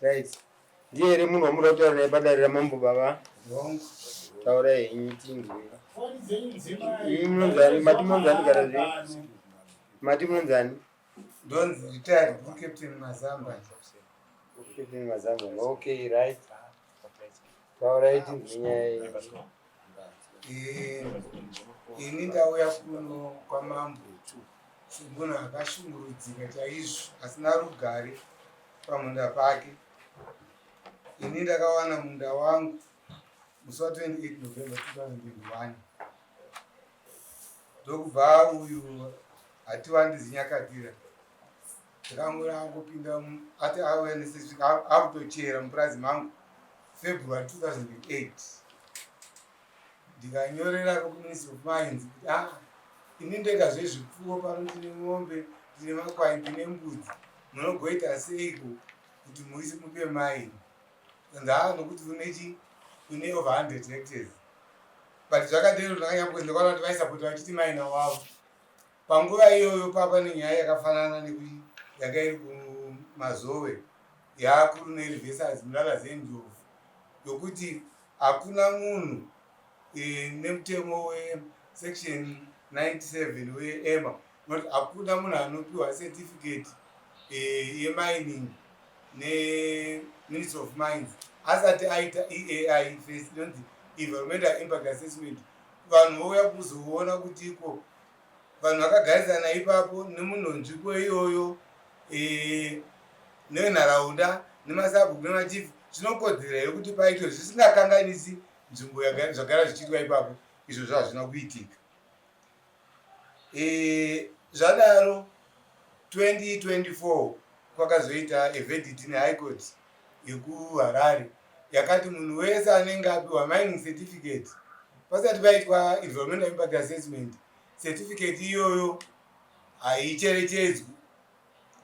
Right. Ndiye here munhu wamuda kutaura naye padare ramambo baba? Taurai henyu tinzwe. Imi munonzani? Mati munonzani gara zve? Mati munonzani? Ndonzi retired Group Captain Mazamba. Captain Mazamba. Okay, right. Taurai tinzwe nyaya yenyu. Eh, ini ndauya kuno kwamambo semunhu akashungurudzika chaizvo asina rugare pamunda pake. Ini ndakawana munda wangu musi wa 28 November 2021 ndokubva uyu hatiwandizi nyakatira ndakangora angopinda ati auya akutochera mupurazi mangu February 2008 ndikanyorera kuMinistry of Mines kuti ah ini ndega zvezvipfuwo pano ndine mombe ndine makwai ndine mbudzi munogoita seiko kuti muise mupe maini ndaa nokuti une chi une over 100 hectares but zvakadero ndakanyamboenda kwaona kuti vaisapota vachiti maina wavo panguva iyoyo papa nenyaya yakafanana nekuti yanga iri kumazowe yakuruneri versus mulala zendlovu yokuti hakuna munhu e, nemutemo wesection 97 weema unoti hakuna munhu anopiwa certificate e, yemining neministry of mines asati aita eai first inonzi environmental impact assessment. Vanhu vouya kuzoona kuti iko vanhu vakagarisana ipapo nemunhonzvimbo iyoyo e, nenharaunda nemasabhuku nemachief zvinokodzera here kuti paitwe zvisingakanganisi nzvimbo zvagara zvichiitwa ipapo. Izvozvo hazvina kuitika. E, zvadaro 2024 kwakazoita a verdict nehigh court yekuHarare yakati munhu wese anenge apiwa mining certificate pasati paitwa environmental impact assessment, certificate iyoyo haicherechedzwi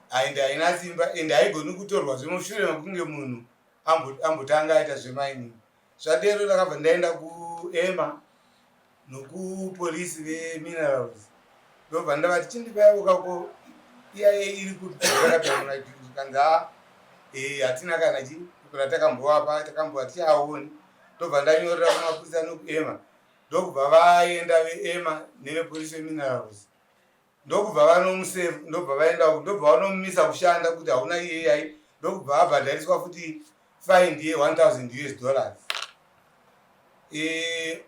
and haina simba and haigoni kutorwazve mushure mekunge munhu ambotanga aita zvemining. Zvadero ndakabva ndaenda kuema nokupolisi veminerals, ndobva ndavati chindipaiwo kako iyaye iri kukanzi a hatina kana chi ratakambovapa, takambova tichaoni. Ndobva ndanyorera kumapurisa nokuema, ndokubva vaenda veema nevepolisi veminerals, ndokubva vanomusefu, ndobva vaenda, ndobva vanomumisa kushanda kuti hauna iyeyai, ndokubva abhadhariswa futi fine ye1000 US dollars. E,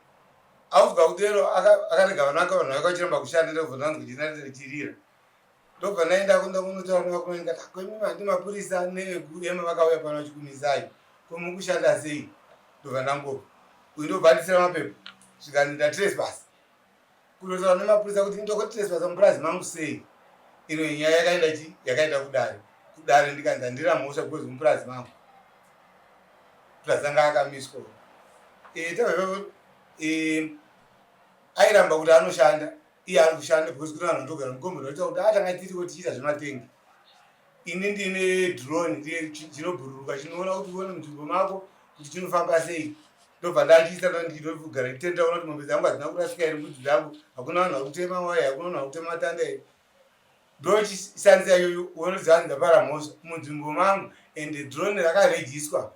audzwa kudero akarega vanhu vake, vanhu vake vachiramba kushanda. Ndobva ndanzwa chinachirira, ndobva ndaenda kunotaura nevakomana, ndikati kwemi handi mapurisa nevekuema vakauya pano vachikumisai, ko mukushanda sei? Ndobva ndangopa uyu, ndobva andisira mapepa, zvikanzi ndatrespass. Kunotaura nemapurisa kuti ndokotrespass mupurazi mangu sei? Ino nyaya yakaenda chi yakaenda kudare. Kudare ndikanzi handina mhosva because mupurazi mangu purazi anga akamiswa. E, tabva ipapo e, airamba kuti anoshanda, iye ari kushanda because kune vanhu vanotogara mukomboni vaita kuti atanga tiriko tichiita zvematengi. Ini ndine drone chinobhururuka chinoona kuti uone munzvimbo mako kuti chinofamba sei. Ndobva ndachiisa, ndikugara nditenda kuona kuti mombe dzangu hadzina kurasika here, mbudzi dzangu, hakuna vanhu vari kutema waya, hakuna vanhu vari kutema matanda here. Ndochishandisa iyoyo unoziva ndapara mhosva munzvimbo mangu and drone rakarejiswa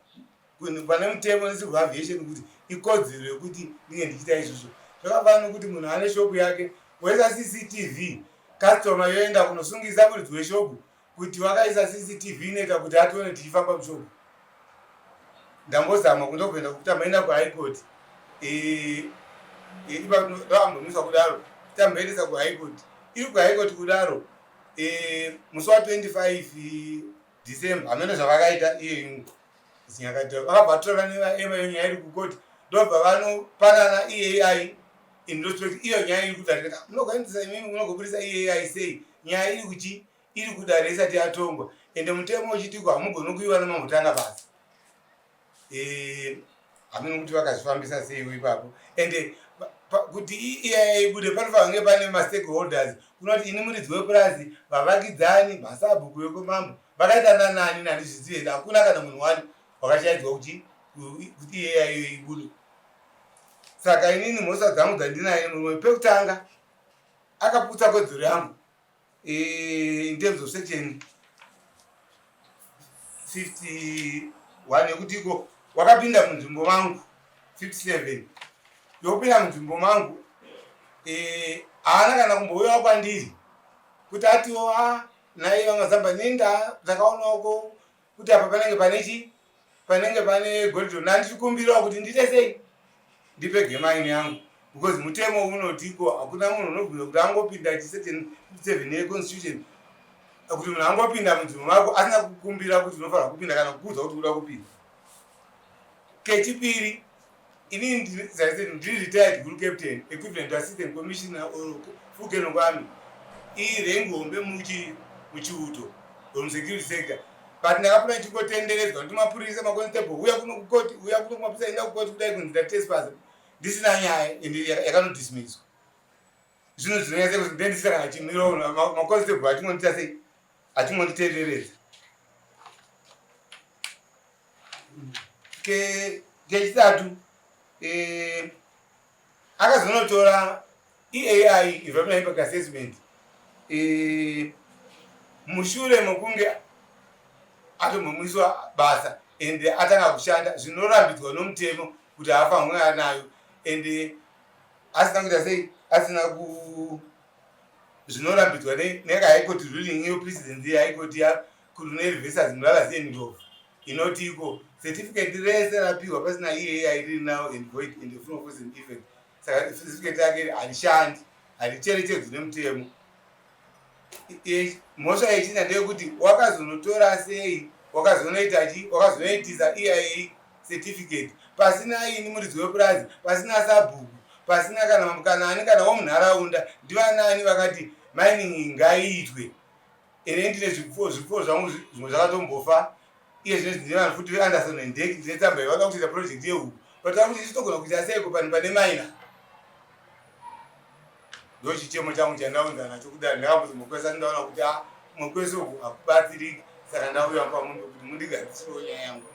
pane mutemo necivil aviation kuti ikodzero yekuti ndinge ndichiita izvozvo. Zvakafanana nekuti munhu ane shopu yake woisa CCTV, customer yoenda kunosungisa muridzi weshopu kuti wakaisa CCTV inoita kuti atione tichifamba mushopu. Ndambozama kundokuenda tamboenda kuhigh court, ndoambomiswa kudaro, tamboendesa kuhigh court, iri kuhigh court kudaro musi wa25 December hamene zvavakaita iye zinyakatira vakabva vatora nevaema iyo nyaya iri kukoti, ndobva vanopanana eai in respect iyo nyaya iri kudare. Munogoendesa imimi, munogobudisa eai sei nyaya iri kuchi iri kudare isati yatongwa ende mutemo uchitiko hamugoni kuiwana mambotanga basa? Hamene kuti vakazvifambisa seiwo ipapo ende kuti EIA ibude panofanira kunge pane mastakeholders, kunoti ini muridzi wepurazi, vavakidzani, masabhuku vekwamambo vakaita nanani nani zvizive. Hakuna kana munhu wani wakashaidzwa kuti EIA iyo ibude. Saka inini mhosva dzangu dzandinaye murume, pekutanga akaputsa kodzero yangu in terms of section 51 yekuti iko wakapinda munzvimbo mangu 57 yokupinda munzvimbo mangu eh, haana kana kumbouyawo kwandiri kuti atiwo a ah, nai vamazamba nenda ndakaonawo kuti apa panenge pane chi panenge pane goridhe ndandichikumbirawo kuti ndiite sei ndipege maini yangu because mutemo unotiko hakuna munhu unobvira kuti angopinda chisection 57 yeconstitution kuti munhu angopinda munzvimbo mako asina kukumbira kuti unofanira kupinda kana kukuudza kuti uda kupinda kechipiri inini ndiri retired group captain equivalent to assistant commissioner or full colonel kwami irengi hombe muchiuto or musecurity sector but ndakapona ndichingotenderedzwa kuti mapurisa maconstable uya kuno kukoti uya kuno kumapurisa enda kukoti kudai kunzi ndatrespass ndisina nyaya and yakanodismisswa zvinhu zvinonyatsa kuti ndendisina kana chimiro maconstable achingondiita sei achingonditenderedza kechitatu eh, akazonotora eai environmental impact assessment eh, mushure mokunge atombomwiswa basa and atanga kushanda zvinorambidzwa nomutemo kuti haafanwe anayo and asina kuita sei asina ku zvinorambidzwa nehigh court ruling iyo precedence yehigh court yakuruneri versus mlalazi and ndlovu inoti iko certificate rese rapiwa pasina EAI riri now and void and full force and effect saka certificate yake harishandi haricherechedzwi nemutemo mhosva yechina ndeyekuti wakazonotora sei wakazonoita chi wakazonoitisa EIA certificate pasina ini muridzi wepurazi pasina sabhuku pasina kana kana ani kana womunharaunda ndivanani vakati mining ngaiitwe ene ndine zvipfuwo zvipfuwo zvangu zvimwe zvakatombofa iye zvino ndine vanhu futi veanderson and dek ndine tsamba yavada kutoita project yehuku but vakuti isu togona kuita seiko panhu pane maina ndochichemo changu chandaunza nacho kudari ndakambozi mukwesa ndaona kuti a ah, mukwesa uku hakubatsiriki saka ndauya pamunhu kuti mundigadzisirewo nyaya yangu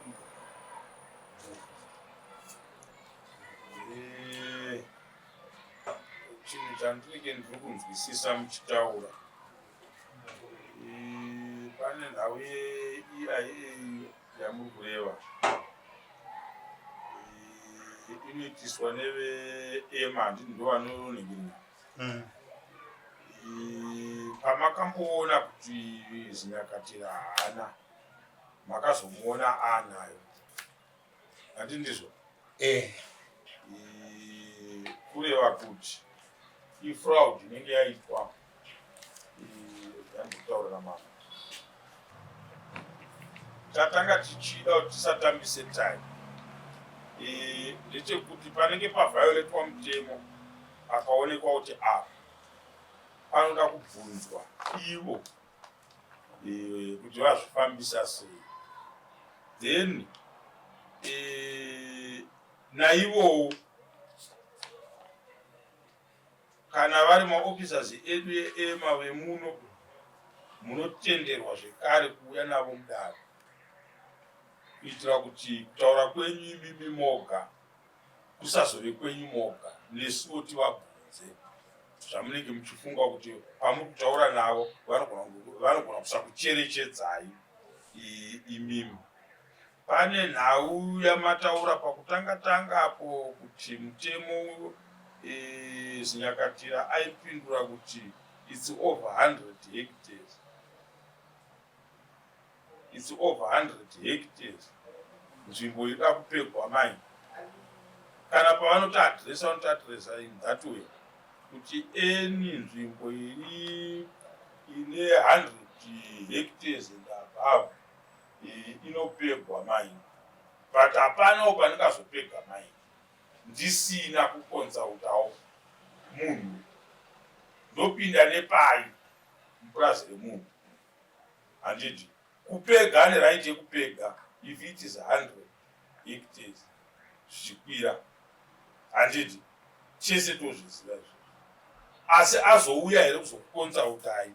eh, chinhu chandinenge ndiri kunzwisisa muchitaura eh, pane nhau yeeia yamuri kureva eh, inoitiswa neveema handiti ndovanoningirina mm. pamakamboona kuti zinyakatira haana makazomuona anayo handi ndizvo eh. kureva kuti ifraud inenge yaitwa yandikutaura namama tatanga tichida kuti tisatambise time ndechekuti panenge pavioletwa mutemo akaonekwa kuti apa panoda kubvunzwa ivo e, kuti vazvifambisa sei then e, naivowo kana vari maofficers edu eema vemuno munotenderwa zvekare kuuya navo mudare kuitira kuti kutaura kwenyu imimi moga kusazove kwenyu moga nesuwo tivabvunze zvamunenge muchifunga kuti pamuri kutaura navo vanogona kusakucherechedzai imimi pane nhau yamataura pakutanga tanga apo kuti mutemo e, zinyakatira aipindura kuti its over 100 hectares It's over 100 hectares nzvimbo inoda kupegwa mai kana pavanoti adresa vanoti adresa in that way kuti any nzvimbo iri ine 100 hectares and above eh, inopegwa mai but hapanawo pandingazopega mai ndisina kukonsautawo munhu ndopinda nepai mupurazi remunhu handiti kupega ane right yekupega if it is 100 hectares zvichikwira handiti chese tozviziva izvo asi azouya here kuzokukonzautai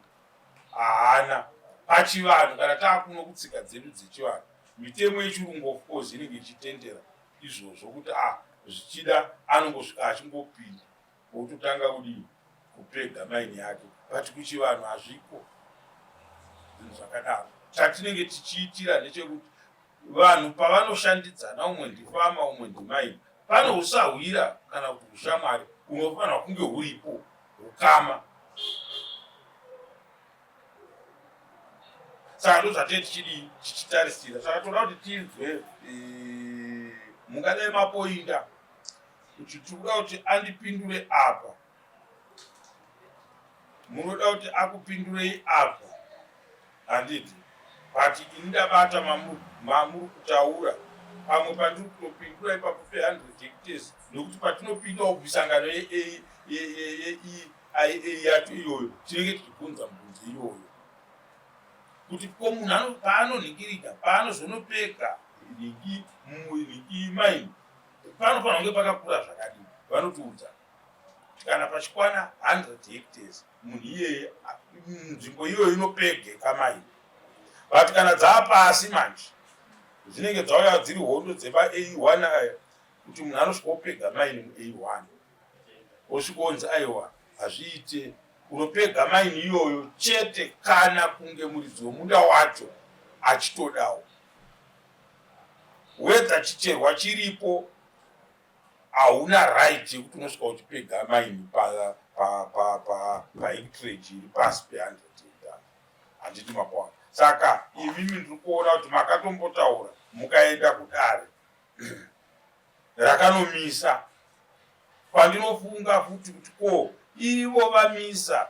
haana pachivanhu kana taakuno kutsika dzedu dzechivanhu mitemo yechirungu of course inenge ichitendera izvozvo kuti a ah, zvichida anongosvika achingopinda wototanga kudii kupega maini yake but kuchivanhu hazviko zvinhu zvakadaro. Chatinenge tichiitira ndechekuti vanhu pavanoshandidzana, umwe ndifama, umwe ndimaini, pane usahwira kana kuti ushamwari unofanirwa kunge huripo, ukama. Saka ndozvatinenge tichidii, tichitarisira. Saka toda kuti tinzwe eh, mungadai mapoinda kuti tikuda kuti andipindure apa munoda kuti akupindurei apa handiti but ini ndabata mamuri kutaura pamwe pandiri kutopindura ipapo pe100 hectares nekuti patinopindawo kumisangano yeEIA yacho iyoyo tinenge tichibvunza mubvunzo iyoyo kuti ko munhu paanonhingirika paanozonopega nhingi nhingi maini panofanira kunge pakakura zvakadii vanotiudza kana pachikwana 100 hectares munhu iyeye nzvimbo iyoyo inopegeka mai but kana dzaapasi manje dzinenge dzauya dziri hondo dzema a1 aya kuti munhu anosvika opega maini mu a1 osvika onzi aiwa hazviite unopega maini iyoyo chete kana kunge muridzi wemunda wacho achitodawo whether chicherwa chiripo hauna right yekuti unosvika uchipega maini paectrage iri pasi pe100 hectare handiti makwana saka imimi ndiri kuona kuti makatombotaura mukaenda kudare rakanomisa pandinofunga futi kuti ko ivo vamisa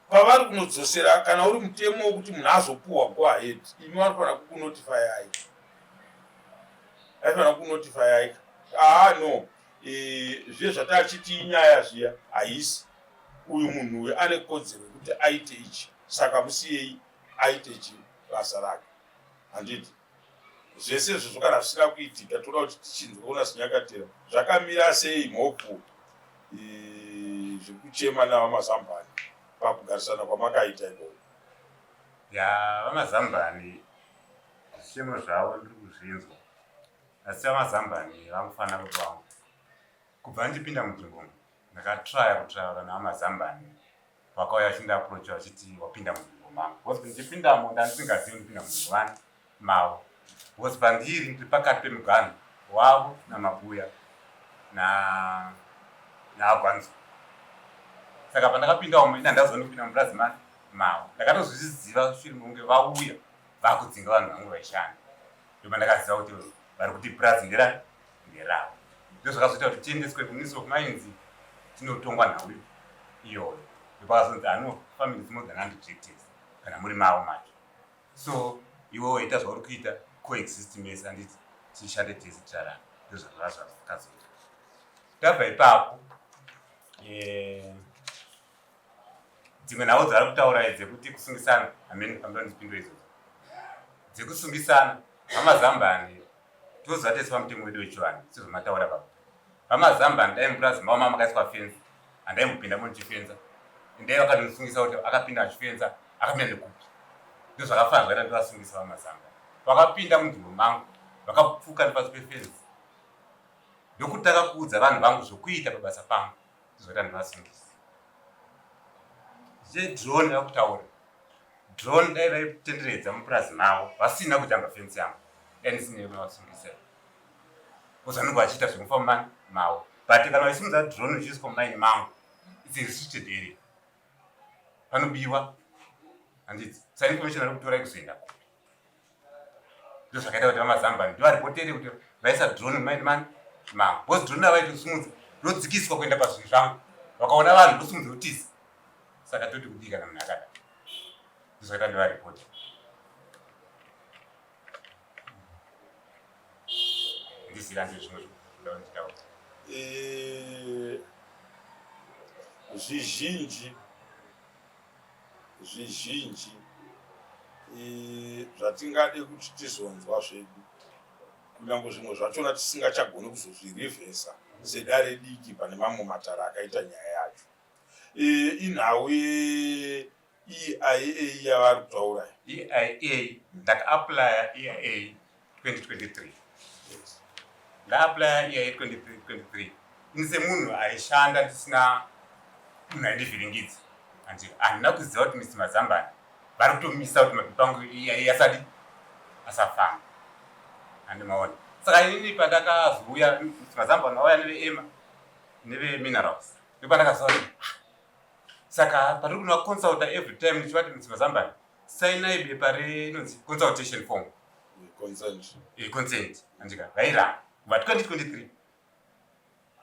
pavari kunodzosera kana uri mutemo wekuti munhu azopuhwa go ahead imi vanofanira kukunotifyai aifanira kukunotifyai aa no e, zviye zvatachiti inyaya zviya haisi uyu munhu uyu ane kodzero yekuti aite ichi saka musiyei aite chi basa rake handiti Zvese izvozvo kana zvisina kuitika toda kuti tichinzwa kuna Sinyakatira zvakamira sei mhofu zvekuchema naVaMazambani pakugarisana kwamakaita ikoko. Ya VaMazambani zvichemo zvavo ndiri kuzvinzwa asi VaMazambani vangufanira baba vangu kubva ndichipinda munzvimbo umu ndakatraya kutaura naVaMazambani vakauya vachindiaprocha vachiti wapinda munzvimbo mangu because ndichipindamo ndandisingazivi ndipinda munzvimbo vani mavo because pandiri ndiri pakati pemuganhu wavo namabuya naagwanzo saka pandakapinda umu ini handazoni kupinda mupurazi mani mavo ndakatozviziva shure mekunge vauya vakudzinga vanhu vangu vaishanda ndopandakaziva kuti vari kuti purazi nderani nderavo ndozvakazoita kuti tiendeswe kuministry of mines tinotongwa nhau iyoyo ndopakazonzi ano family is more than 100 hectares kana muri mavo macho so iwe waita zvauri kuita coexist mese anditi tishande tese tirarame ndozvazvaa zvakazoita tabva ipapo eh, dzimwe nhau dzavari kutaura dzekuti kusungisana hameni pambira ndipindure idzodzo dzekusungisana vamazambani toziva tese pamutemo wedu wechivanhu sezvamataura baba vamazambani dai mupurazi mavo mama makaiswa fenzi handaimbopinda mo ndichifenza endai vakatondisungisa kuti akapinda achifenza akapinda nekupi ndozvakafanira zvakaita ndivasungisa vamazambani vakapinda munzvimbo mangu vakapfuka nepasi pefenzi ndokutanga kuudza vanhu vangu zvokuita pabasa pangu Zvakaita ndivasungise. Zvedrone vakutaura. Drone dai vaitenderedza mupurazi mavo vasina kujamba fence yangu. Dai ndisine kuvasungisa. Because vanenge vachiita zvemufamba mavo. But kana vaisimudza drone ichiiswa mumaini mangu, it's a restricted area. Panobiwa. Handiti. Sa information ari kutora ikuzoenda kupi? Ndozvakaita kuti vamazambani ndivaripotere kuti vaisa drone mumaini mani mangu. Because drone ravaitosimudza rodzikiswa kuenda pazvinhu zvangu. Vakaona vanhu vosimudza votiza. Saka toti kudii kana munhu akadai? Ndozvakaita ndivaripote. Ndiziva ndezvimwe zvinoda kunditaura. Eh, zvizhinji zvizhinji zvatingade kuti tizonzwa zvedu kunyange zvimwe zvachona tisingachagoni kuzozvirivhesa sedare diki pane mamwe matare akaita nyaya yacho inhau yeEIA yavari kutaura EIA ndakaaplya EIA 2023 ndaaplya EIA 2023 ini semunhu aishanda ndisina munhu aindivhiringidza and handina kuziva kuti Mr Mazambani Vari kutomisa kuti mapepa angu asadi asafamba. Handimaona. Saka inini pandakazouya mazambani vauya neveEMA neveminerals. Ndopandakazoona ah, saka patiri kunovaconsulta every time ndichivati Mr. Mazambani sainai bepa rinonzi consultation form. Consent. Consent. Andika vairamba. Kubva 2023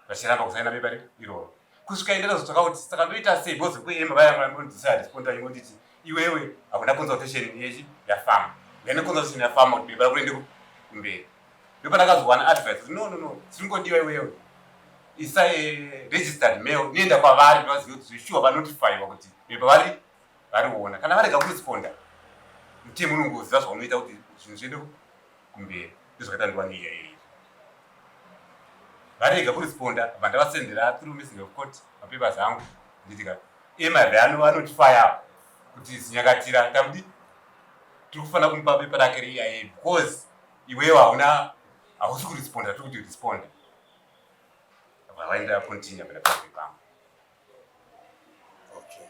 vachiramba kusaina bepa iroro. Kusvika ini ndakazotsvaka kuti saka ndoita sei because kuEMA vaya vambondisaya responda ingonditi iwewe hakuna consultation yechi yafamba. Ngene consultation yafamba kuti bepa rako riende kumberi. Ndopandakazowana advice kuti no no no zvinongodiwa iwewe isa registered mail inoenda kwavari vazive kuti zveshuwa vanotifaiwa kuti bepa vari variona. Kana varega kuresponda mutemo unongoziva zvaunoita kuti zvinhu zviende kumberi. Ndozvakaita ndiwane iya iyi. Varega kuresponda bva ndavasendera through messenger of court mapapers angu nditika EMA vanotifaya kuti zinyakatira tamudi tiri kufanira kumupa bepa rake reEIA because iwewe hauna hausi kuresponda tiri kuti responda. Vaenda continue kuenda pamberi pangu. Okay.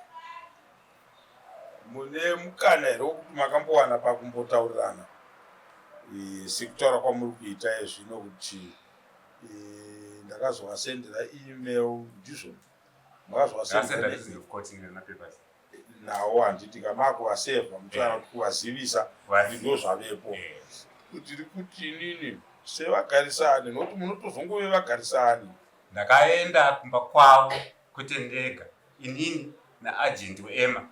Mune mukana here wekuti makambowana pakumbotaurirana sekutaura kwamuri kuita ezvino kuti ndakazovasendera email ndizvo makazovasendera nawo handiti kamakuvasevha muchiwana kuti kuvazivisa kuti ndo zvavepo. Ndiri kuti inini sevagarisani nokuti munotozongove vagarisani. Ndakaenda kumba kwavo kwete ndega inini naagent weEMA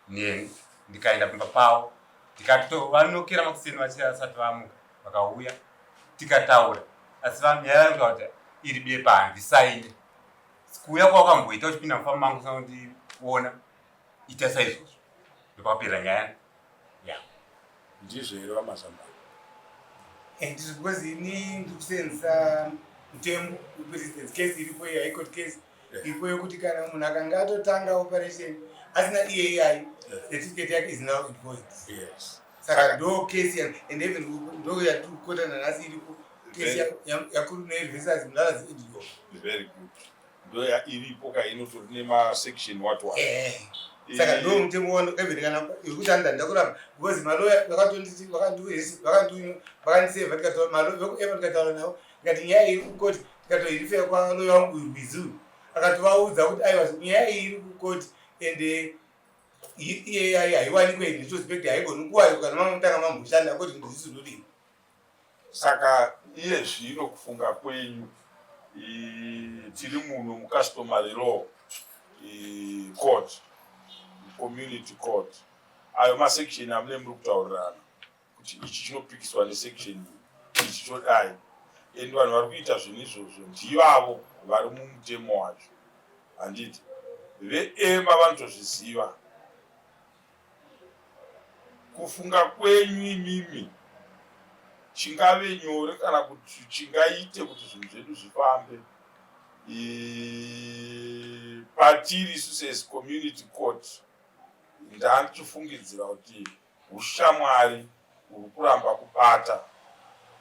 neni ndikaenda kumba pavo ndikatovanokera makuseni vachisati vamuka vakauya tikataura asi nyaya yangu kuti iri bepa handisaini kuuya kwawakamboita uchipinda mufamu mangu usina kundiona ita saizvozvo ndopakapera nyaya ya ndizvo here vamazambani? Ndizvo because ini ndikusenzesa mutemo wepresidence case iripo iyi high court case iripo yekuti kana munhu akanga atotanga operation asina EAI certificate yake is now void. Saka ndo case and even ndo yatiri kukota nanhasi iripo case yaKuruneri versus Mlalazi Indigo. Very good. Ndo iripo ka inotori nemasection what what. Saka ndo mutemo wano even kana iri kushanda ndakuramba because maloya vakatonditi vakandiseva tikataura maloya tikataura navo ndikati nyaya iri kukoti tikatoirifera kwaloya wangu rwizi akatovaudza kuti aiwa nyaya iyi iri kukoti ende iye haiwanikwe in retrospect haigoni kuwanikwa kana mamutanga mamboshanda koti ndizvinodii. Saka iye zvino kufunga kwenyu tiri muno mucustomary law court, community court, ayo masection amune muri kutaurirana kuti ichi chinopikiswa nesection iyi, ichi chodai, and vanhu vari kuita zvinhu izvozvo ndivavo vari mumutemo wacho handiti? VeEMA vanotozviziva. Kufunga kwenyu imimi chingave nyore kana kuti chingaite kuti zvinhu zvedu zvifambe patiri isu as community court ndandichifungidzira kuti ushamwari huri kuramba kubata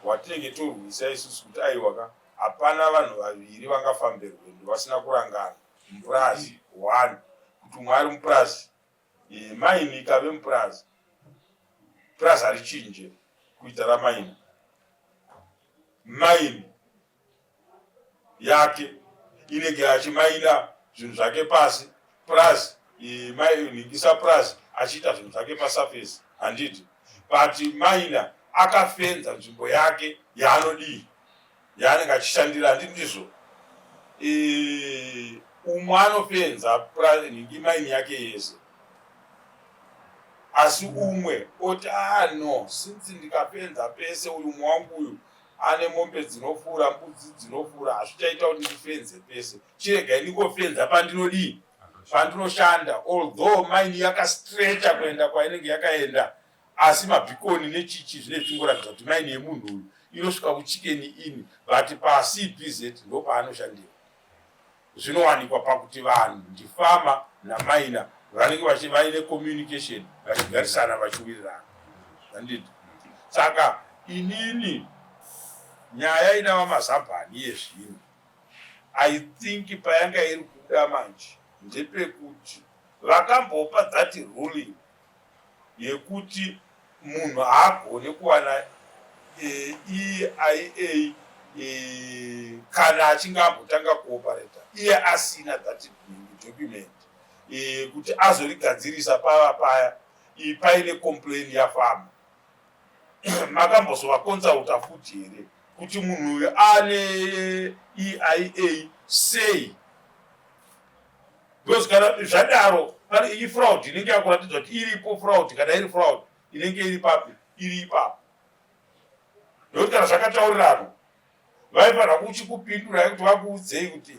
hwatinenge torwisa isusu kuti aiwa ka hapana vanhu vaviri vangafambe rwendo vasina kurangana mupurazi one kuti umwe ari mupurazi maini ikave mupurazi purazi harichinje kuita ramaini maini yake inenge achimaina zvinhu zvake pasi purazi nhingisa purazi achiita zvinhu zvake pasurface handiti but maina akafenza nzvimbo yake yaanodii yaanenge achishandira handiti ndizvo umwe anofenza nhingi maini yake yese asi umwe oti ah no since ndikafenza pese uyu umwe wangu uyu ane mombe dzinofura mbudzi dzinofura hazvichaita kuti ndifenze pese chiregai ndingofenza pandinodii pandinoshanda although maini yakastrecha kuenda kwainenge yakaenda asi mabhikoni nechichi zvine zvichingoratidza kuti maini yemunhu uyu inosvika kuChicken Inn but paCPZ ndo paanoshandira zvinowanikwa pakuti vanhu ndifarmer naminer vanenge vaine communication vachigarisana vachiwirirana handiti saka inini nyaya ina vamazambani yezvino I think payanga iri kuda manje ndepekuti vakambopa that ruling. yekuti munhu haagone kuwana EIA e, kana achinge ambotanga kuoperata iye asina that document e, kuti azorigadzirisa pava paya paine complain yafarmer. Makambozovaconsulta futi here kuti munhu uyu ane EIA sei? Because kana zvadaro pane iyi fraud inenge yakuratidza kuti iripo fraud. Kana iri fraud, inenge iri papi? Iri ipapo, nekuti kana zvakataurirana, vaifanira kuchikupindurai kuti vakuudzei kuti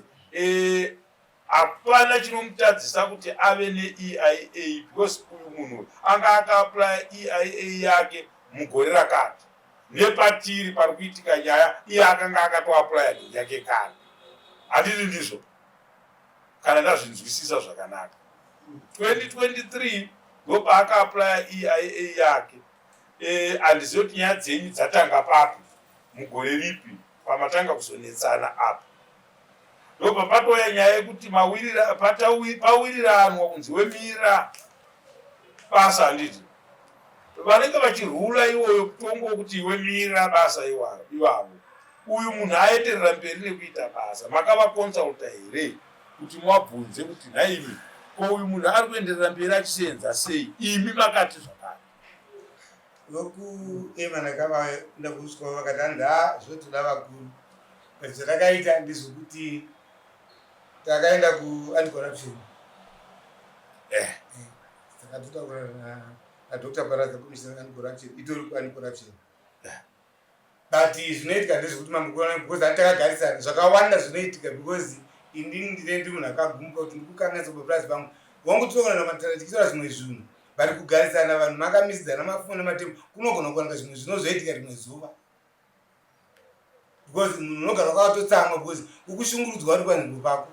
hapana chinomutadzisa kuti ave neEIA, because uyu munhu anga akaapplya EIA yake mugore rakati, nepatiri pari kuitika nyaya iye akanga akatoapplya yake kare. Handiti ndizvo? Kana ndazvinzwisisa zvakanaka, 2023 ndopaakaapplya EIA yake. Handizivi kuti nyaya dzenyu dzatanga papi, mugore ripi pamatanga kuzonetsana apa. Ndobva patouya nyaya yekuti pawiriranwa kunzi wemira basa, handiti? Vanenge vachirula iwoyo kutongo wekuti iwe mira basa ivavo, uyu munhu aenderera mberi nekuita basa. Makavaconsulta here kuti muvabvunze kuti, "Nhaimi, ko uyu munhu ari kuenderera mberi achisenza sei? Imi makati zvakati"? VokuEMA ndakavaenda kusvika vakati hanzi, "Ha, zvotoda vakuru." But zvatakaita ndezvekuti takaenda kuanticorruption. Takatotaura naDr Paradza, commissioner anticorruption, itori kuanticorruption. But zvinoitika ndezvekuti mamukona, because handi takagarisana zvakawanda zvinoitika, because inini ndine ndi munhu akagumuka kuti ndikukanganisa papurazi pangu wangu. Tinogona namatara tichitora zvimwe zvinhu, but kugarisana vanhu makamisidzana mafumo nematemo, kunogona kuwanika zvimwe zvinozoitika rimwe zuva, because munhu unogara wakatotsamwa because ukushungurudzwa uri panzvimbo pako.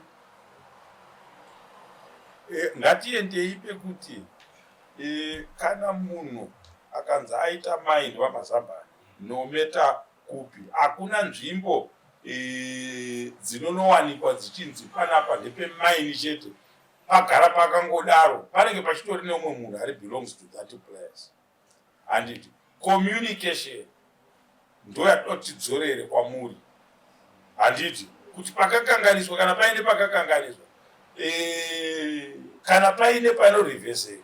Ngatiendei pekuti kana munhu akanzi aita mine, vaMazambani, no matter kupi, hakuna nzvimbo dzinonowanikwa dzichinzi panapa ndepemine chete, pagara pakangodaro. Panenge pachitori neumwe munhu ari belongs to that place, handiti? Communication ndo yatoda kuti tidzorere kwamuri, handiti? Kuti pakakanganiswa, kana paine pakakanganiswa, kana paine panorevheseka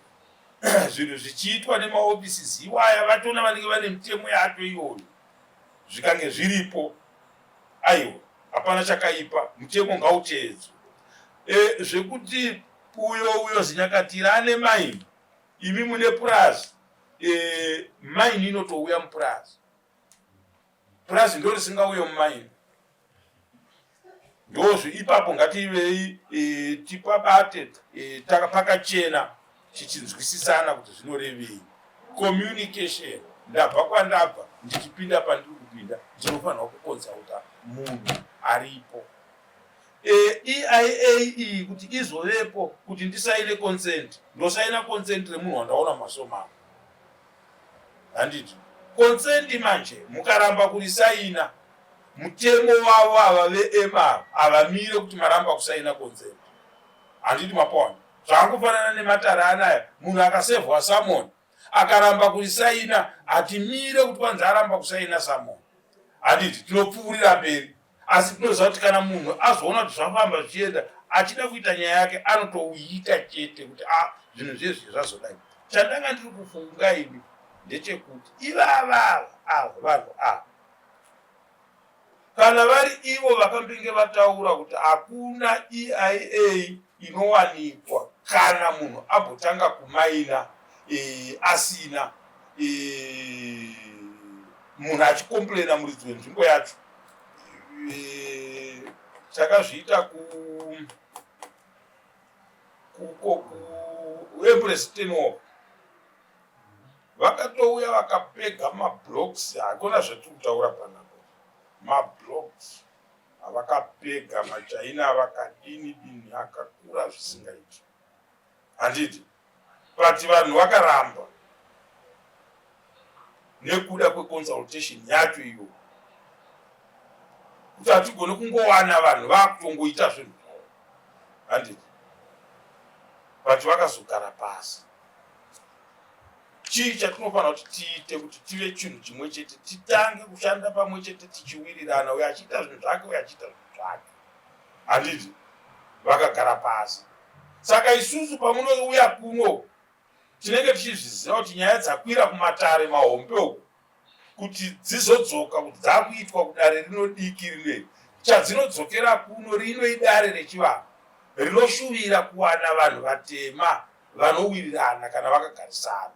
zvinhu zvichiitwa nemaoffices iwaya, vatona vanenge vane mitemo yacho iyoyo. Zvikange zviripo, aiwa, hapana chakaipa, mutemo ngauteedzwe. Zvekuti uyo Zinyakatira ane mine, imi mune purazi, mine inotouya mupurazi. Purazi ndo risingauye mumine. Ndozvo ipapo ngativei tipabate pakachena, tichinzwisisana kuti zvinorevei. Communication, ndabva kwandabva ndichipinda pandiri kupinda, ndinofanirwa kuconsulta munhu aripo. EIA iyi kuti izovepo, kuti ndisaine consent, ndosaina consent remunhu wandaona mumaso mangu, handiti? Consent manje mukaramba kurisaina, mutemo wavo ava veEMA havamire kuti maramba kusaina consent, handiti? Mapona zvakangofanana nematare anaya. Munhu akasevhwa summon akaramba kurisaina, hatimire kuti kwanzi aramba kusaina summon, handiti? Tinopfuurira mberi. Asi tinoziva kuti kana munhu azoona kuti zvafamba zvichienda, achida kuita nyaya yake, anotouita chete kuti a zvinhu zvezvi zvazodai. Chandanga ndiri kufunga ini ndechekuti ivava ava vanhu ava, kana vari ivo vakambenge vataura kuti hakuna EIA inowanikwa kana munhu ambotanga kumaina asina munhu achicomplaina, muridzi wenzvimbo yacho, takazviita ku kuEmpress Tenwalk, vakatouya vakapega mablocks. Hakuna zvatiri kutaura panapa, mablocks avakapega maChina vakadini dini, akakura zvisingaiti, handiti? But vanhu vakaramba nekuda kweconsultation yacho iyo, kuti hatigone kungowana vanhu vakutongoita zvinhu zvavo, handiti? But vakazogara pasi. Chii chatinofanira kuti tiite kuti tive chinhu chimwe chete, titange kushanda pamwe chete tichiwirirana, uyo achiita zvinhu zvake, uyo achiita zvinhu zvake. Handiti vakagara pasi. Saka isusu pamunouya kuno tinenge tichizviziva kuti nyaya dzakwira kumatare mahombe uku kuti dzizodzoka kuti dzakuitwa kudare rino diki rineri chadzinodzokera kuno rino idare rechivanhu rinoshuvira kuwana vanhu vatema vanowirirana kana vakagarisana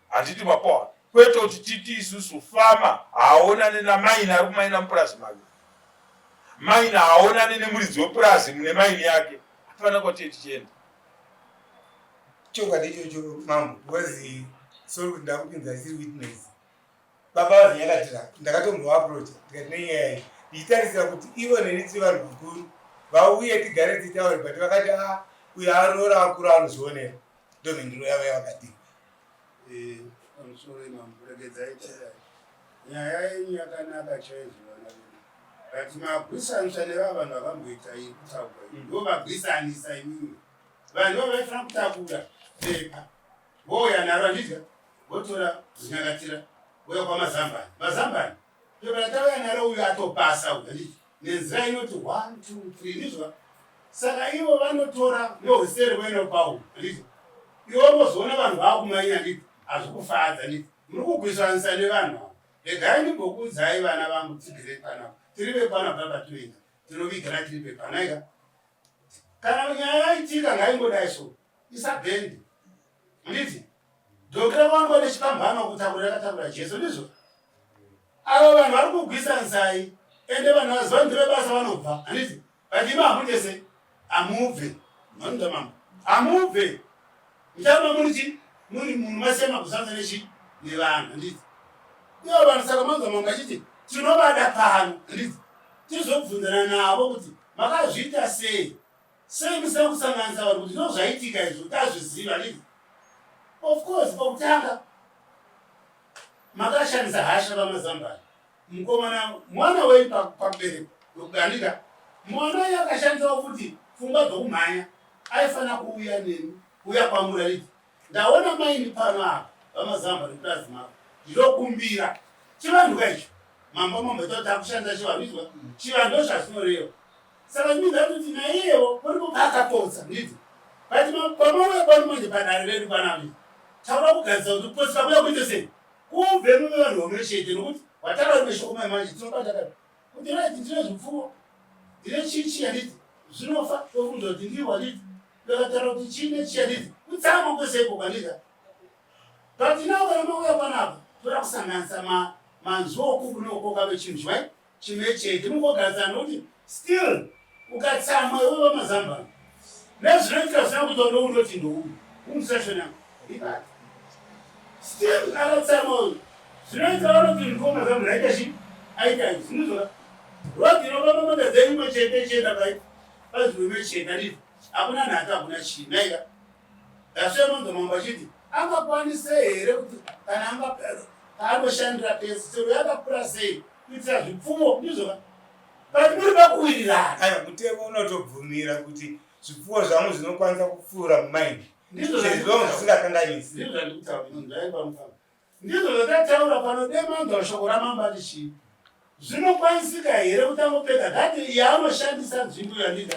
handiti mapoa kwete kuti titi isusu fama haaonane namaini ari kumaina mupurazi make maini haaonane nemuridzi wepurazi mune maini yake hapana kwatee tichienda Chokwadi ichocho mambo because sorry kuti ndakupinza isiri witness. Baba vazinyakatira ndakatombovaapproacha ndikati nenyaya iyi ndichitarisira kuti ivo neni tiri vanhu vakuru vauye tigare titaure but vakati a ah, uyo aroora akuru anozvionera ndomhinduro yavo yavakadii. Eh, pamusoro imambo regedzai tidai nyaya yenyu yakanaka chaizvo vana vedu but magwisanisa nevava vanhu vakamboita iri kutaurwa ndo vagwisanisa imimi Vanhu ivavo vaifanira kutakura pepa vouya naro handidya votora zvinyakatira vouya kwamazambani mazambani pepa ratauya naro uyu atopasa uyu handiti nenzira inoti 1 2 3 ndizvo saka ivo vanotora nohuseri voenda kwauri handiti ivo vozoona vanhu vakumanya handiti hazvikufadza handiti muri kugwisanisa nevanhu avo regai ndimbokuudzai vana vangu tigere panapa tiri vepanapa patinoenda tinovigana tiri pepanaika Kana nyaya yaitika ngaingodai so isabhendi handiti dhokera wangu ane chipambano kutakura yakatakura Jesu ndizvo ava vanhu vari kugwisanisai ende vanhu vaziva ndevebasa vanobva handiti but imi hamuite sei hamubve vanoda mambo hamubve mucharamba muri chi muri munhu masema kusanza nechi nevanhu handiti ivo vanhu saka manzwa mambo achiti tinovada pano handiti tizobvunzana navo kuti Makazviita sei? Sei musina kusanganisa vanhu kuti ndozvaitika izvo tazviziva handiti? Of course pakutanga makashandisa hasha vaMazambani. Mukomana mwana wenyu pakuberekwa ndokuganika mwana iye akashandisawo futi pfungwa dzokumhanya aifanira kuuya nemi kuuya kwamuri handiti? Ndaona maini pano apa vaMazambani purazi mavo ndinokumbira chivanhu ka icho Mambo mambo ita takushandisa chivanhu izwa chivanhu ndozvazvinoreva saka imi ndatoti naiyewo paripo paakapotsa nditi but pamauya pano manje padare redu panapa taura kugadzisa kuti kupotsa kuya kuite sei kubve muve vanhu vamwe chete nokuti wataura rimwe shoko mai manje tinobata kati kuti right ndine zvipfuwo ndine chii chii handiti zvinofa tofunza kuti ndiwo handiti ndakataura kuti chii nechii handiti kutsama kwese ikoko handiti But now kana mauya panapa toda kusanganisa ma manzwi okuku neokoka vechinhu chimwe chimwe chete mungogadzana nokuti still ukatsamwa iwe vamazambani nezvinoitika zvisina kuitwa ndounoti ndouyu umusashona ibata still akatsamwa uyu zvinoita vanoti ndiko mazambani aita chi aita izvi zvinozora rodi inofamba mota dzenyu imwe chete ichienda pai pazvimwe imwe chete andizvo hakuna nhaka hakuna chii naika That's why manzwa mambo achiti angakwanise here kuti kana anga paanoshandira pese chero yakakura sei kuitira zvipfuwo ndizvo but muri pakuwirirana. Aya mutemo unotobvumira kuti zvipfuwo zvangu zvinokwanisa kupfuura mumaini ndizvo sezvo zvisingakanganisi. Ndizvo zvandikutaura ndaipa Ndizvo zvatataura pano dai manzwa shoko ramambo ati chii. Zvinokwanisika here kuti angopfeka that yaanoshandisa nzvimbo yandida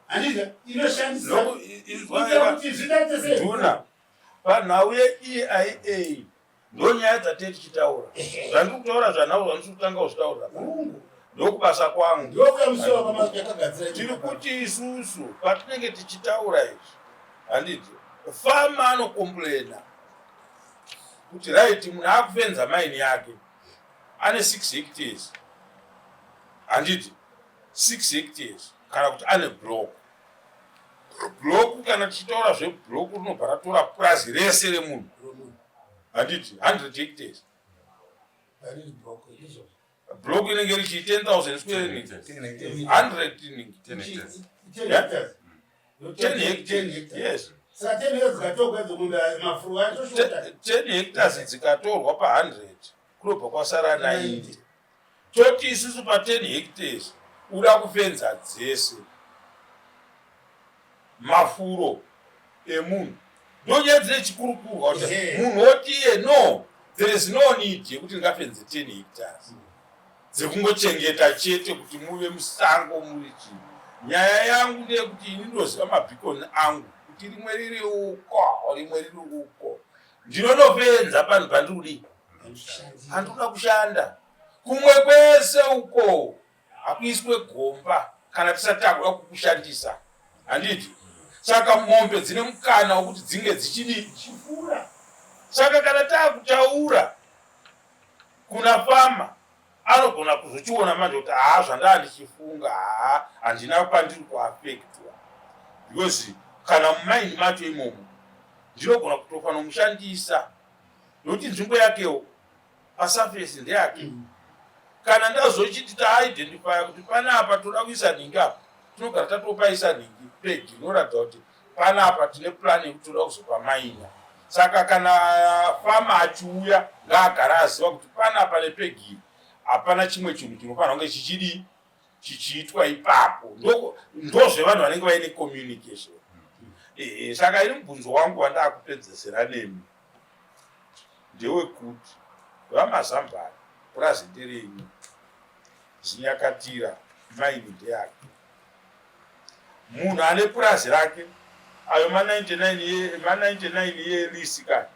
handida inoshandisa kuitira kuti zvitate sei Nduna, panhau yeEIA ndonyaya dzatee tichitaura zvandiri kutaura zvanhau zvandisi kutanga kuzvitaurira Hungu. ndokubasa kwangu Ndouya musi wakakagadzira tiri kuti isusu patinenge tichitaura izvi handiti fama anokomplena kuti right munhu akufenza maini yake ane 6 hectares handiti 6 hectares kana kuti ane block block kana tichitaura zveblock rinobva ratora purazi rese remunhu handiti 100 hectares block inenge richi 10000 square meters 100 inenge 10 hectares yes Saka 10 hectares dzikatorwa idzo mombe mafuro atoshota. 10 hectares dzikatorwa pa 100 kunobva kwasara 90 toti isusu pa 10 hectares uda kufenza dzese mafuro emunhu Ndonyaya dzine chikurukurwa kuti munhu otiye no there is no need yekuti ndingafenze 10 hectares dzekungochengeta chete kuti muve musango muri chii. Nyaya yangu ndeyekuti ini ndoziva mabhikoni angu kuti rimwe riri uko rimwe riri uko. Ndinonofenza panhu pandiri kudii handikuda kushanda kumwe kwese uko hakuiswe gomba kana tisati takuda kukushandisa handiti saka mombe dzine mukana wekuti dzinge dzichidii dzichifura saka kana taakutaura kuna fama anogona kuzochiona manje kuti haa zvandaa ndichifunga haa handina pandiri kuafektwa because kana mumaini macho imomo ndinogona kutofanomushandisa nokuti nzvimbo yakewo pasurface ndeyake mm. Kana ndazochiti taidentifya kuti panapa toda kuisa nhingi apa, tinogara tatopaisa nhingi peg inoratidza kuti panapa tine plan yekuti toda kuzopa maina. Saka kana fama achiuya ngaagara aziva kuti panapa nepeg iri hapana chimwe chinhu chinofanira kunge chichidii chichiitwa ipapo. Ndozvevanhu vanenge vaine communication. Ehe, saka ini mubvunzo wangu wandakupedzesera nemi ndewekuti VaMazambara purazi nderenyu, Zinyakatira maini ndeyake. Munhu ane purazi rake ayo ma 99 ma 99 yelisi ka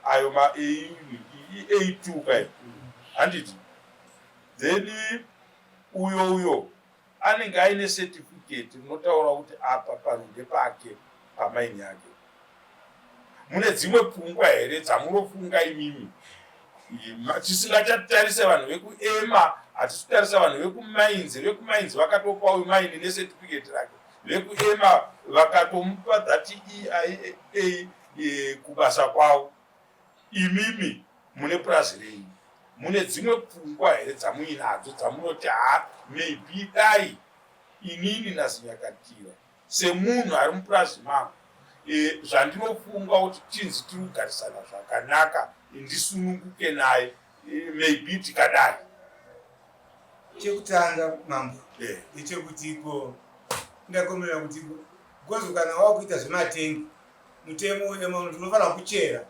ayo ma A2 kai handiti then uyo uyo Anenge aine certificate rinotaura kuti apa panhu ndepake pamaini yake. Mune dzimwe pfungwa here dzamunofunga imimi? Tisingachatarise vanhu vekuEMA, hatisi kutarisa vanhu vekumainzi. Vekumainzi vakatopa uyu maini necertificate rake. VekuEMA vakatomupa that EIA eh, kubasa kwavo. Imimi mune purazi renyu mune dzimwe pfungwa here dzamuinadzo dzamunoti haa maybe dai inini naZinyakatira semunhu ari mupurazi mangu e, zvandinofunga kuti tinzi tiri kugarisana zvakanaka ndisununguke naye e, maybe tikadai. Chekutanga mambo ndechekuti yeah, iko ndakomerera kuti because kana wakuita zvematengi mutemo wema unoti unofanira kuchera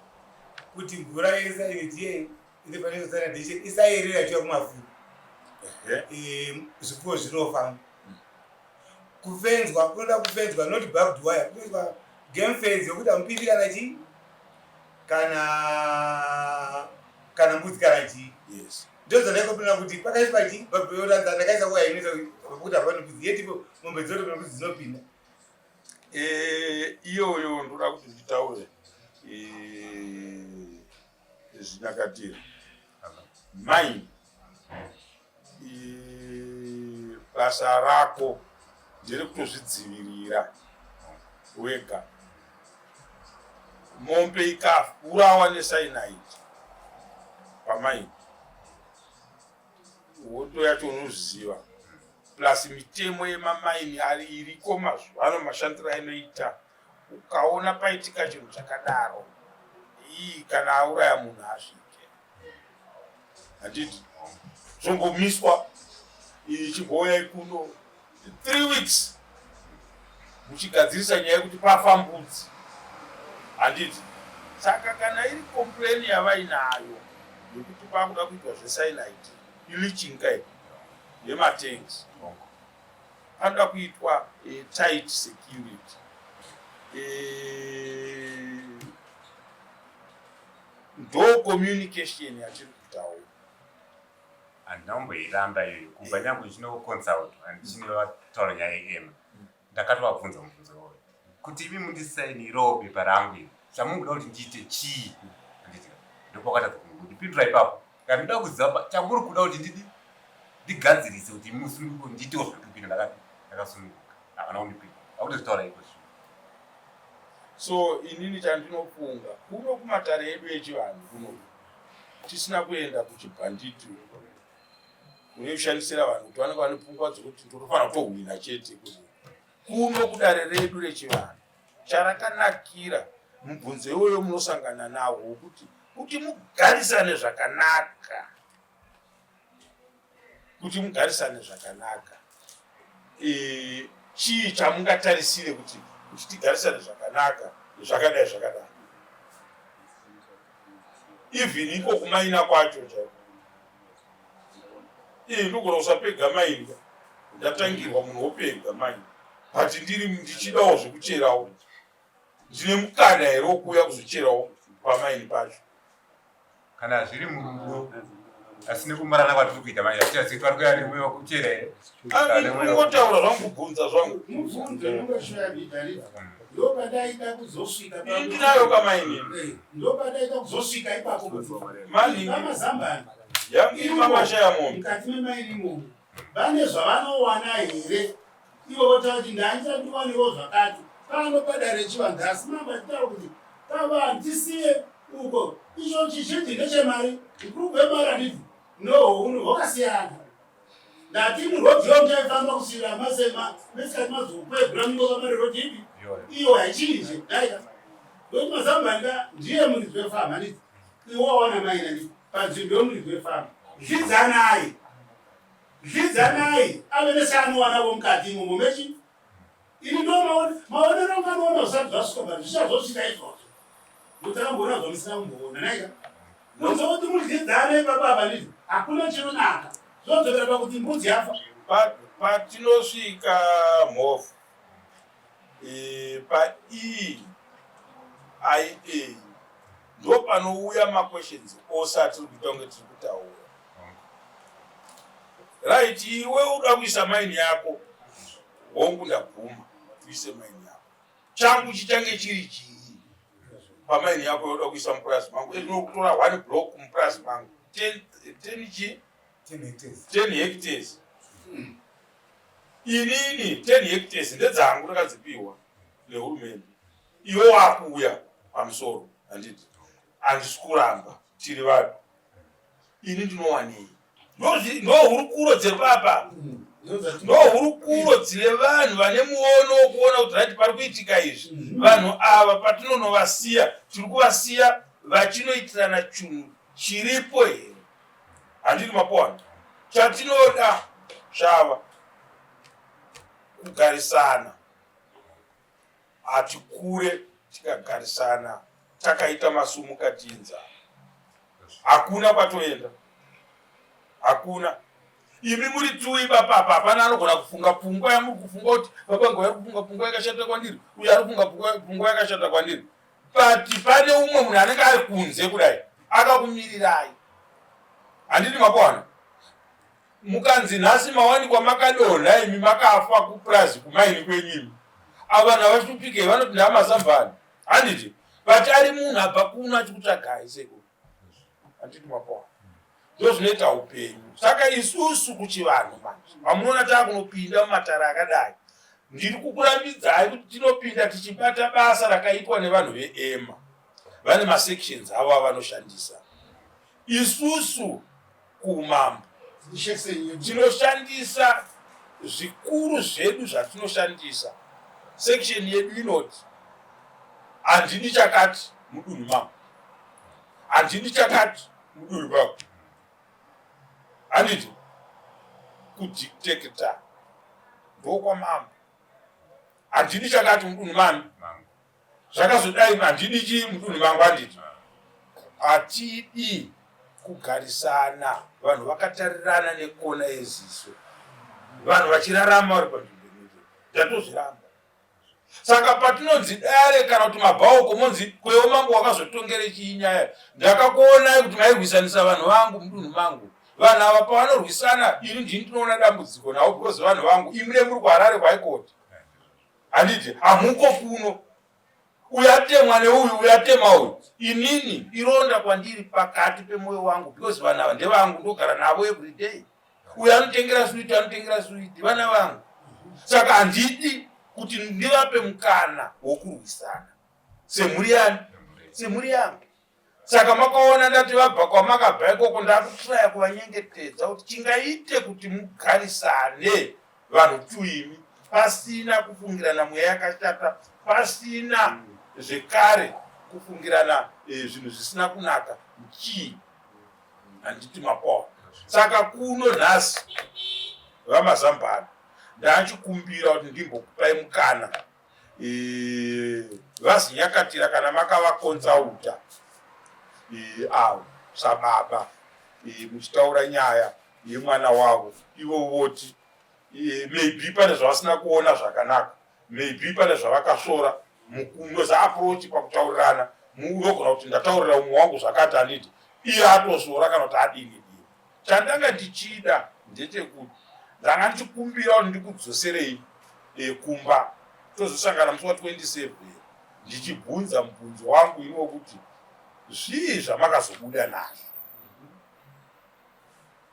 kuti mvura yese ine ine financial sanitation isayerera ichiuya kumafuro zvipfuwo zvinofa. Kufenzwa kunoda kufenzwa not barbed wire, kunoitwa game fence yokuti hamupindi kana chii kana kana mbudzi kana chii. Yes. Ndozvandaikopinda kuti pakaiswa chii barbed wire, ndakaisa waya inoita kuti hapana mbudzi yetipo mombe dzinotopinda mbudzi dzinopinda. Eh, iyoyo ndoda kuti nditaure eh, zvinakatira mai eh, basa rako nderekutozvidzivirira wega mombe ikaurawa nesainaiti pamaini hondo yacho unoziva plus mitemo yemamaini ari iriko mazuva ano mashandiro ainoita ukaona paitika chinhu chakadaro ii kana auraya munhu asvike handiti zvombomiswa ichimbouyai kuno 3 weeks muchigadzirisa nyaya yekuti pafa mbudzi handiti saka kana iri complain yavainayo yekuti pakuda kuitwa zvecyanide ileaching kai yematanks panoda kuitwa eh, tight security eh, ndo communication yatiri kutaura. Handina kumboiramba iyoyo kubva nyangwe ndichinoconsultwa ndichinotaura nyaya yeema ndakatovabvunza mubvunzo iwoyo kuti imi mundisainirewo bepa rangu iri chamunoda kuti ndiite chii handiti ndopakatadza kundipindura ipapo kana ndoda kuziva chamuri kuda kuti ndidi ndigadzirise kuti musununguke ndiitewo zvandiri kuita ndakati ndakasununguka havana kundipindura vakutozvitaura iko zvino. So inini chandinofunga kuno kumatare edu echivanhu kuno tisina kuenda kuchibhanditi kune kushandisira vanhu kuti vanenge vane pfungwa dzekuti ndotofanira kutohwina chete kuno kudare redu rechivanhu charakanakira mubvunzo iwoyo munosangana nawo wokuti kuti mugarisane zvakanaka kuti mugarisane zvakanaka e, chii chamungatarisire kuti kuti tigarisane zvakanaka zvakadai zvakadai even iko kumaina kwacho chaiko ii ndogona kusapega maini ndatangirwa munhu wopega maini but ndiri ndichidawo zvekucherawo ndine mukana here wokuuya kuzocherawo pamaini pacho kana zviri murudo asi nekumarana kwatiri kuita manje hatichazivi vari kuya nemweya wekuchera here kungotaura zvangu kubvunza zvangu mubvunzo unongoshaya ndopandaida kuzosvika ndinayo kamaini eh, ndopandaida kuzosvika ipapo mazambani yangu iri mamashaya mombe mukati memaini imomo vane zvavanowana here ivo votaura kuti ndaita ndiwanewo zvakati pano padare chivanhu asi mambo achitaura kuti pavanhu tisiye uko icho chizhinji ndechemari ukuru hwemari handiti nohunu hwakasiyana ndati murodhi yo muchaifamba kusvira masema mesikati mazokwegura mungova mari rodhi ipi iyo haichinje daika ndokuti mazambani ndiye muridzi wefama handiti iwo wawana maina nditi panzvimbo yomuridzi wefama zvidzanai zvidzanai ave nechaanowanavo mukati imomo mechi ini ndo maonero angu anoona zvisati zvasvika but zvichazosvika izvozvo nokuti akamboona zvamusina kumboona naika unzwa kuti mudyidzane ipapa apa ndizvo hakuna chinonaka zvodzokera pakuti mbudzi yafa patinosvika mhofu e, paeia ndo panouya maquestions ose atiri kuita kunge tiri kutaura right iwe uda kuisa maini yako hongu ndabvuma uise maini yako changu chichange chiri chii pamaini yako yoda kuisa mupurazi mangu inokutora one block mupurazi mangu ten chi ten hectares inini ten hectares ndedzangu ndakadzipiwa nehurumende iwe wakuuya pamusoro handiti handisi kuramba tiri vanhu ini ndinowanei ndohurukuro dziri papa ndohurukuro dzine vanhu vane muono wokuona kuti right pari kuitika izvi mhm. vanhu ava patinonovasiya tiri kuvasiya vachinoitirana chunhu chiripo here handiti mapoana chatinoda shava kugarisana Hatikure tikagarisana takaita masumukatinza. Hakuna kwatoenda. Hakuna. Imi muri tui baba apa hapana anogona kufunga pfungwa yamuri kufunga kuti baba vangu vari kufunga pfungwa yakashata kwandiri uyo ari kufunga pfungwa yakashata kwandiri but pane umwe munhu anenge ari kunze kudai akakumirirai handiti makuwana Mukanzi nhasi mawanikwa makadonha imi makafa kupurazi kumaini kwenyu imi. Avo vanhu havashupike vanoti ndamasambani. Handiti? But ari munhu abva kuno achikutsvagai sekuru. Handiti mapoa. Ndozvinoita upenyu. Saka isusu kuchivanhu manje. Pamunoona takunopinda mumatare akadai. Ndiri kukurambidzai kuti tinopinda tichibata basa rakaitwa nevanhu veEMA. Vane masections avo avanoshandisa. Isusu kuumambo tinoshandisa zvikuru zvedu zvatinoshandisa section yedu inoti handidi chakati mudunhu mangu handidi chakati mudunhu mangu handiti kudictator ndokwamambo handidi chakati mudunhu mami zvakazodai handidi chii mudunhu mangu handiti hatidi kugarisana vanhu vakatarirana nekona yeziso vanhu vachirarama vari panzvimbo imwe ndatozviramba saka patinonzi dare kana kuti mabhauko monzi kwewo mambo wakazotongere chii nyaya ndakakuonai kuti mairwisanisa vanhu vangu mudunhu mangu vanhu ava pavanorwisana ini ndini ndinoona dambudziko navo because vanhu vangu imire muri kuharare kwaikoti handiti hamuko kuno uyu atemwa neuyu uyu atema uyu inini ironda kwandiri pakati pemwoyo wangu because vanhu ava ndevangu ndogara navo everyday uyu anotengera switi anotengera switi vana vangu saka handidi kuti ndivape mukana wokurwisana semhuri yani semhuri yangu Saka makaona ndati vabva kwamakabva ikoko ndakutraya kuvanyengetedza kuti chingaite kuti mugarisane vanhu tuimi pasina kufungirana mweya yakashata pasina zvekare kufungirana eh, zvinhu zvisina kunaka chii handiti mapoa saka kuno nhasi vamazambani ndachikumbira kuti ndimbokupai mukana. E, vazinyakatira kana makavakonzauta e, avo sababa e, muchitaura nyaya yemwana wavo ivo voti e, maybe pane zvavasina kuona zvakanaka maybe pane zvavakasvora mukunoza approach pakutaurirana munogona kuti ndataurira umwe wangu zvakati anditi iye atosvora kana kuti adini dini chandanga ndichida ndechekuti ndanga ndichikumbira kuti ndikudzoserei e, kumba tozosangana musi wa 27 ndichibvunza mubvunzo wangu ini wekuti zvii zvamakazobuda nazvo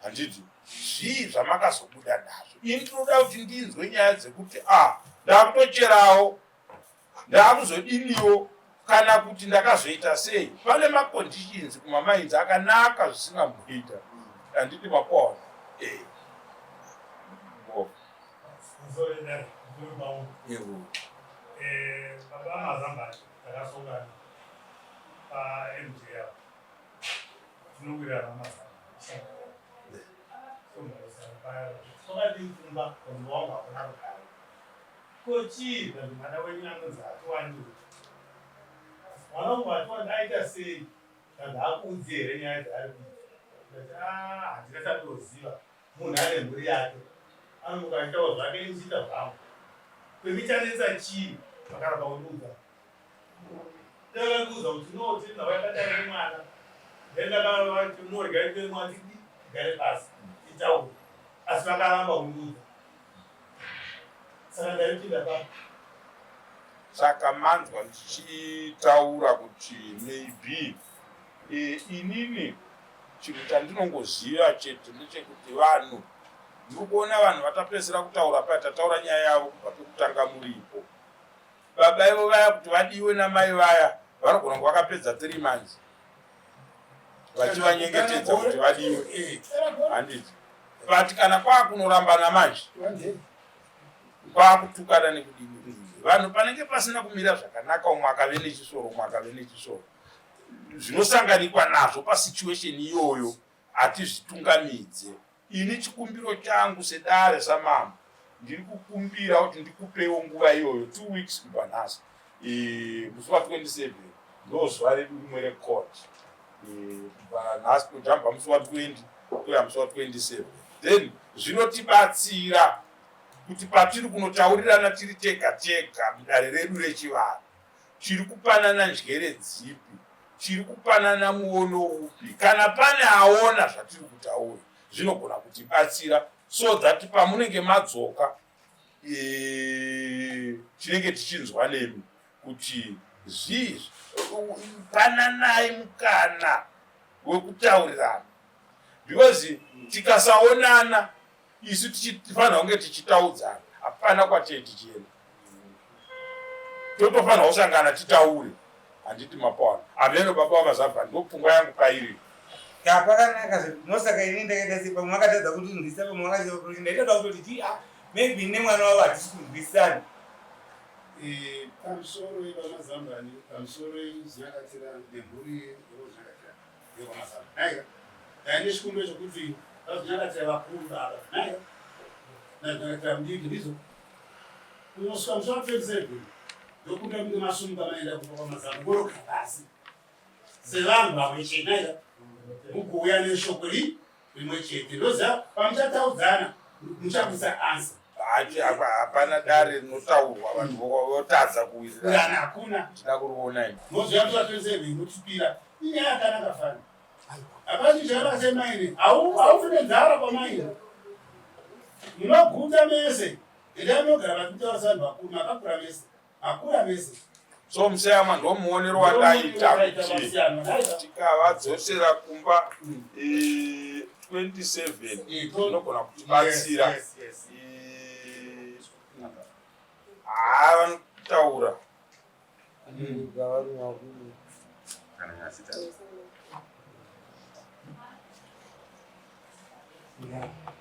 handiti zvii zvamakazobuda nazvo ini ndinoda kuti ndinzwe nyaya dzekuti a ah, ndakutocherawo ndakuzodiniwo kana kuti ndakazoita sei pane maconditions kumamainzi akanaka zvisingamboita handiti mapona eh. Eh, baba mazambani takasongana pamj apo tinowirirana mazambani Kwakadii kumba kumba wangu hakuna rugare. Ko chii but mwana wenyu anonzi hatiwani. Mwana wangu hatiwani aita sei? Kana haakuudzi here nyaya dzaari kuita? Ndati ah handina chandinoziva. Munhu ane mhuri yake. Anomuka achitaura zvake ini ndichiita zvangu. Kwemi chanetsa chii? Vakaramba kundiudza. Ndakakuudza kuti no tiri nhau yakadai nemwana. Then ndakavati no regai titore mwana tigare pasi titaure. Asi vakaramba kundiudza. Saka ndaipinda pa Saka manzwa ndichitaura kuti maybe e, inini chinhu chandinongoziva chete ndechekuti vanhu ndiri kuona vanhu vatapedzisira kutaura paya tataura nyaya yavo kubva pekutanga muripo baba ivo vaya kuti vadiwe namai vaya vanogona kunge vakapedza three months vachivanyengetedza kuti vadiwe handiti but kana kwakunorambana manje kwakutukana nekudini vanhu panenge pasina kumira zvakanaka umwe akave nechisoro umwe akave nechisoro zvinosanganikwa nazvo pasituation iyoyo hatizvitungamidze Ini chikumbiro changu sedare samambo ndiri kukumbira kuti ndikupewo nguva iyoyo two weeks kubva nhasi e, musi wa 27 ndo zuva redu rimwe recourt e, kubva nhasi kujamba musi wa 20 kuya musi wa 27 then zvinotibatsira kuti patiri kunotaurirana tiri tega tega mudare redu rechivanhu tiri kupanana njere dzipi tiri kupanana muono upi kana pane aona zvatiri kutaura zvinogona kutibatsira so that pamunenge madzoka e, tinenge tichinzwa nemi kuti zvii pananai mukana wekutaurirana because tikasaonana isu tichifanira kunge tichitaudzana hapana kwatee tichienda totofanira kusangana titaure handiti mapaona hameno baba vamazabva ndopfungwa yangu pairi Ya pakanaka zve mosaka ini ndakaita sei pamwe vakatadza kundinzwisa pamwe vakaita kuti ndaitoda kutoti ti ah maybe nemwana wavo hatisi kunzwisana. Eh, pamusoro yevamazambani pamusoro yezinyakatira nemhuri yevozinyakatira yekwamazambani naika ndaine chikumbiro chekuti vazinyakatira vakuru baba naika nazinyakatira mudiki ndizvo kunosvika musi wa 27 ndokuda kunge masumuka maenda kubva kwamazambani moroka pasi sevanhu vamwe chete naika mugouya neshoko ri rimwe chete ndoziva pamuchataudzana muchakuisa ansa hapana dare rinotaurwa vanhu votadza kuwirirana hakuna tida kuriona ini moziva kuti vatwese inotipira inyaya yakanaka fani hapana chinhu chakanaka semaini haufi nenzara kwamaini munoguta mese endai munogara vachitaura sevanhu vakuru makakura mese Akura mese. So museyamwa ndomuonero wandaita kuti tikavadzosera kumba 27 eh, zvinogona kutibatsira. Eh, haa vanotaura. Yeah.